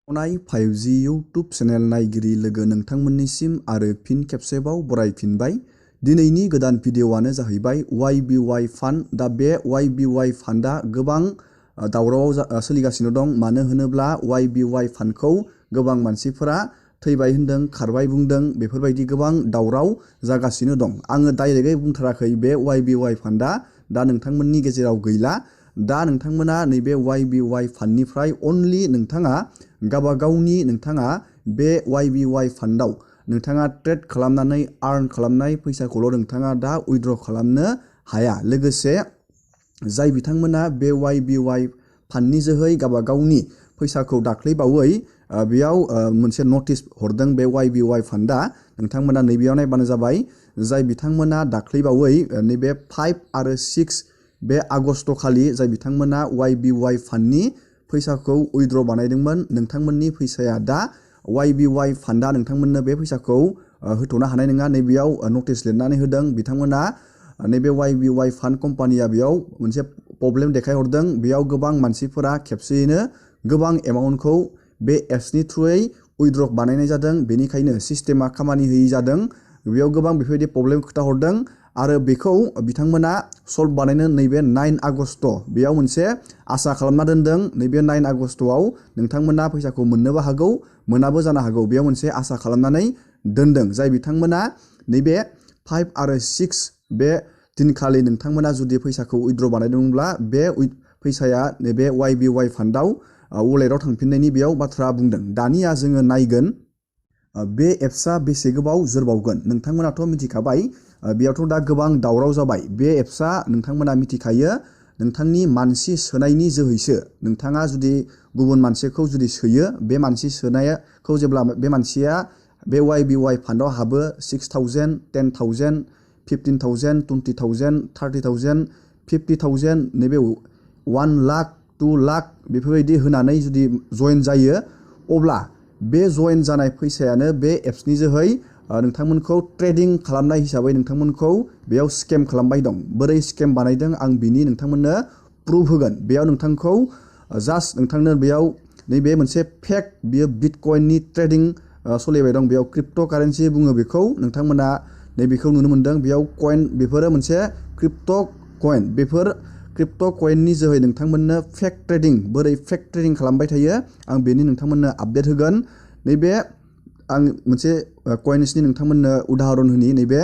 अनाय 5G YouTube channel नायगिरि लोगो नोंथांमोननिसिम आरो फिन खेबसेबाव बरायफिनबाय। दिनैनि गोदान भिडिअ'आनो जाहैबाय YBY फान्ड। दा बे YBY फान्डआ गोबां दावरावाव सोलिगासिनो दं। मानो होनोब्ला YBY फान्डखौ गोबां मानसिफोरा थैबाय होनदों, खारबाय बुंदों, बेफोरबायदि गोबां दावराव जागासिनो दं। आङो डाइरेक्टयै बुंथाराखै बे YBY फान्डआ दा नोंथांमोननि गेजेराव गैला। दा नोंथांमोना नैबे YBY फान्डनिफ्राय अनलि नोंथाङा गावबागावनि नोंथाङा बे YBY फान्डआव नोंथाङा ट्रेड खालामनानै आर्न खालामनाय फैसाखौल' नोंथाङा दा उइथड्र खालामनो हाया। लोगोसे जाय बिथांमोना बे YBY फान्डनि जोहै गावबागावनि फैसाखौ दाख्लैबावै बेयाव मोनसे नटिस हरदों बे YBY फान्डआ। नोंथांमोना नैबेयाव नायबानो जाबाय। जाय बिथांमोना दाख्लैबावै नैबे 5 आरो 6 बे आगस्ट खालि जाय बिथांमोना YBY फान्डनि फैसाखौ उइथड्र बानायदोंमोन, नोंथांमोननि फैसाया दा YBY फान्डआ नोंथांमोननो बे फैसाखौ होथ'नो हानाय नङा। नैबेयाव नटिस लिरनानै होदों। बिथांमोना नैबे YBY फान्ड कम्पानिया बेयाव मोनसे प्रब्लेम देखायहरदों। बेयाव गोबां मानसिफोरा खेबसेयैनो गोबां एमाउन्टखौ बे एप्सनि थ्रुयै उइथड्र बानायनाय जादों। बेनिखायनो सिस्टेमा खामानि होयि जादों। बेयाव गोबां बेफोरबायदि प्रब्लेम खोथाहरदों आरो बेखौ बिथांमोना सल्भ बानायनो नैबे 9 आगस्ट बेयाव मोनसे आसा खालामना दोनदों। नैबे 9 आगस्टआव नोंथांमोना फैसाखौ मोननोबो हागौ, मोनाबो जानो हागौ। बेयाव मोनसे आसा खालामनानै दोनदों। जाय बिथांमोना नैबे 5 आरो 6 बे दिनखालि नोंथांमोना जुदि फैसाखौ उइथड्र बानायदोंब्ला बे फैसाया नैबे YBY फान्डआव वालेटआव थांफिननायनि बेयाव बाथ्रा बुंदों। दानिया जोङो नायगोन बे एप्सआ बेसे गोबाव जोरबावगोन। नोंथांमोनाथ' मिथिखाबाय, बेयावथ' दा गोबां दावराव जाबाय। बे एप्सआ नोंथांमोना मिथिखायो नोंथांनि मानसि सोनायनि जोहैसो। नोंथाङा जुदि गुबुन मानसिखौ जुदि सोयो, बे मानसि सोनायखौ जेब्ला बे मानसिया बे YBY फान्डआव हाबो 6,000, 10,000, 15,000, 20,000, 30,000, 50,000 नैबे 1 लाख 2 लाख बेफोरबायदि होनानै जुदि जइन जायो, अब्ला बे जइन जानाय फैसायानो बे एप्सनि जोहै नोंथांमोनखौ ट्रेडिं खालामनाय हिसाबै नोंथांमोनखौ बेयाव स्केम खालामबाय दं। बोरै स्केम बानायदों आं बिनि नोंथांमोननो प्रुफ होगोन। बेयाव नोंथांखौ जास्ट नोंथांनो बेयाव नैबे मोनसे फेक बियो बिटकइननि ट्रेडिं सोलिबाय दं। बेयाव क्रिप्ट' कारेन्सि बुङो बेखौ। नोंथांमोना नैबेखौ नुनो मोनदों। बेयाव कइन, बेफोरो मोनसे क्रिप्ट' कइन। बेफोर क्रिप्ट' कइननि जोहै नोंथांमोननो फेक ट्रेडिं, बोरै फेक ट्रेडिं खालामबाय थायो आं बेनि नोंथांमोननो आपडेट होगोन। नैबे आं मोनसे कइन्सनि नोंथांमोननो उदाहरन होनि। नैबे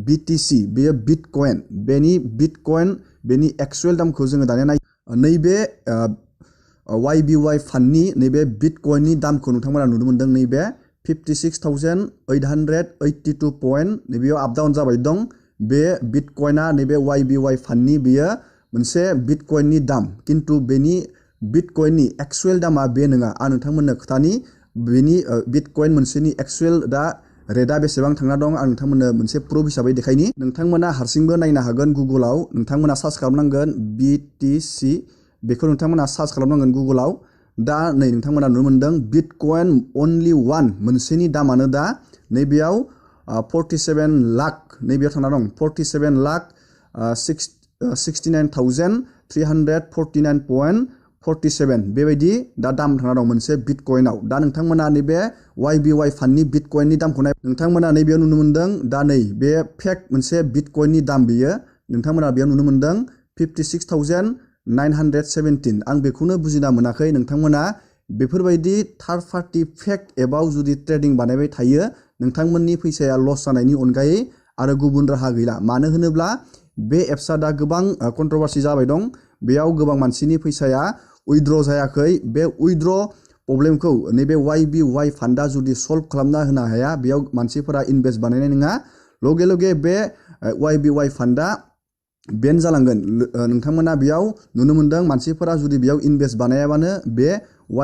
BTC बेयो बिटकइन। बेनि बिटकइन बेनि एक्सुएल दामखौ जोङो दानिया नाय। नैबे YBY फान्डनि नैबे बिटकइननि दामखौ नोंथांमोना नुनो मोनदों। नैबे 56,882 पइन्ट नैबेयाव आपडाउन जाबाय दं। बे बिटकइना नैबे YBY फान्डनि बेयो मोनसे बिटकइननि दाम, खिन्थु बेनि बिटकइननि एक्सुएल दामा बे नङा। आं नोंथांमोननो खोथानि बेनि बिटकइन मोनसेनि एक्सुएल दा रेटआ बेसेबां थांना दं आं नोंथांमोननो मोनसे प्रुफ हिसाबै देखायनि। नोंथांमोना हारसिंबो नायनो हागोन गुगोलाव। नोंथांमोना सार्च खालामनांगोन BTC, बेखौ नोंथांमोना सार्च खालामनांगोन गुगोलाव। दा नै नोंथांमोना नुनो मोनदों बिटकइन अनलि वान मोनसेनि दामानो दा नैबेयाव 47 लाख नैबेयाव थांना दं। 47 लाख 69,349.47 बेबायदि दा दाम थांना दं मोनसे बिटकइनाव। दा नोंथांमोना नैबे YBY फान्डनि बिटकइननि दामखौ नाय। नोंथांमोना नैबेयाव नुनो मोनदों दा नै बे फेक मोनसे बिटकइननि दाम बेयो। नोंथांमोना बेयाव नुनो मोनदों 56,917। आं बेखौनो बुजिना मोनाखै। नोंथांमोना बेफोरबायदि थार्ड पार्टि फेक एपआव जुदि ट्रेडिं बानायबाय थायो, नोंथांमोननि फैसाया लस जानायनि अनगायै आरो गुबुन राहा गैला। मानो होनोब्ला बे एप्सआ दा गोबां कन्ट्रभारसि जाबाय दं। बेयाव गोबां मानसिनि फैसाया उइथड्र जायाखै। बे उइथड्र प्रब्लेमखौ नैबे YBY फान्डआ जुदि सल्भ खालामना होनो हाया, बेयाव मानसिफोरा इनभेस्ट बानायनाय नङा। लगे लगे बे YBY फान्डआ बेन जालांगोन। नोंथांमोना बेयाव नुनो मोनदों मानसिफोरा जुदि बेयाव इनभेस्ट बानायाबानो बे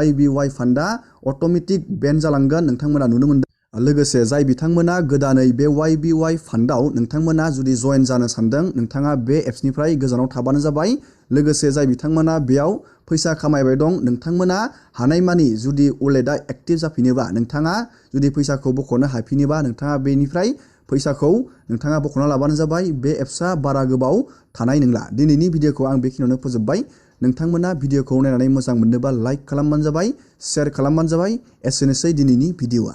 YBY फान्डआ अट'मेटिक बेन जालांगोन। नोंथांमोना नुनो मोनदों। लोगोसे जाय बिथांमोना गोदानै बे YBY फान्डआव नोंथांमोना जुदि जइन जानो सानदों, नोंथाङा बे एप्सनिफ्राय गोजानाव थाबानो जाबाय। लोगोसे जाय बिथांमोना बेयाव फैसा खामायबाय दं, नोंथांमोना हानायमानि जुदि वालेटआ एक्टिभ जाफिनोबा, नोंथाङा जुदि फैसाखौ बख'नो हाफिनोबा, नोंथाङा बेनिफ्राय फैसाखौ नोंथाङा बख'ना लाबानो जाबाय। बे एप्सआ बारा गोबाव थानाय नंला। दिनैनि भिडिअखौ आं बेखिनियावनो फोजोबबाय। नोंथांमोना भिडिअखौ नायनानै मोजां मोनोबा लाइक खालामबानो जाबाय, शेयार खालामबानो जाबाय। एसेनोसै दिनैनि भिडिअआ।